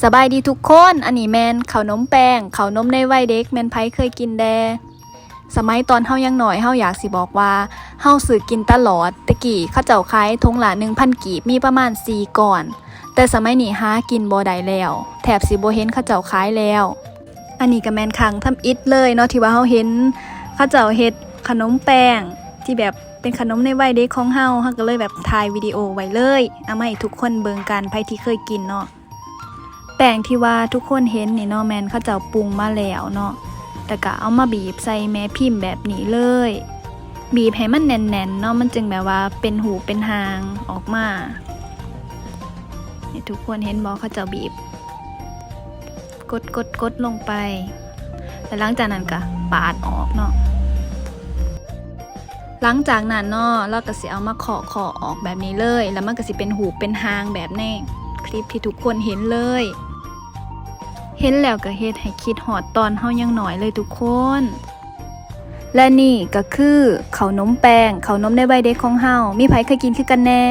ສະບາຍດີທຸກຄົນ, ອັນນີ້ແມ່ນເຂົ້າໜົມແປ້ງ, ເຂົ້າໜົມໃນໄວເດັກ, ແມ່ນໃຜເຄີຍກິນແດ່? ສະໄໝຕອນເຮົາຍັງນ້ອຍ, ເຮົາຢາກຊິບອກວ່າ ເຮົາຊື້ກິນຕະຫຼອດ. ແຕ່ກີ້ເຂົາເຈົ້າຂາຍຖົງລະໜຶ່ງພັນກີບ, ມີປະມານສີ່ກ້ອນ, ແຕ່ສະໄໝນີ້ຫາກິນບໍ່ໄດ້ແລ້ວ, ແທບຊິບໍ່ເຫັນເຂົາເຈົ້າຂາຍແລ້ວ. ອັນນີ້ກໍແມ່ນຄັ້ງທຳອິດເລີຍເນາະ ທີ່ວ່າເຮົາເຫັນເຂົາເຈົ້າເຮັດຂະໜົມແປ້ງ ທີ່ແບບເປັນຂະໜົມໃນໄວເດັກຂອງເຮົາ, ເຮົາກໍເລີຍແບບຖ່າຍວິດີໂອໄວ້ເລີຍ, ເອົາມາໃຫ້ທຸກຄົນເບິ່ງກັນ, ໃຜທີ່ເຄີຍກິນເນາະ. ແປ້ງທີ່ວ່າທຸກຄົນເຫັນນີ້ເນາະ ແມ່ນເຂົາເຈົ້າປຸງມາແລ້ວເນາະ, ແລ້ວກໍເອົາມາບີບໃສ່ແມ່ພິມແບບນີ້ເລີຍ, ບີບໃຫ້ມັນແໜ້ນໆເນາະ, ມັນຈຶ່ງແບບວ່າເປັນຮູບເປັນຮ່າງອອກມາ. ນີ້ ທຸກຄົນເຫັນບໍ່ ເຂົາເຈົ້າບີບ ກົດໆໆລົງໄປ, ແລ້ວຫຼັງຈາກນັ້ນກໍປາດອອກເນາະ. ຫຼັງຈາກນັ້ນເນາະ ລາວກໍຊິເອົາມາເຄາະໆອອກແບບນີ້ເລີຍ, ແລ້ວມັນກໍຊິເປັນຮູບເປັນຮ່າງແບບໃນຄລິບທີ່ທຸກຄົນເຫັນເລີຍ. ເຫັນແລ້ວກໍເຮັດໃຫ້ຄິດຮອດຕອນເຮົາຍັງນ້ອຍເລີຍທຸກຄົນ. ແລະນີ້ກໍຄືເຂົ້າໜົມແປ້ງ, ເຂົ້າໜົມໃນໄວເດັກຂອງເຮົາ. ມີໃຜເຄີຍກິນຄືກັນແດ່?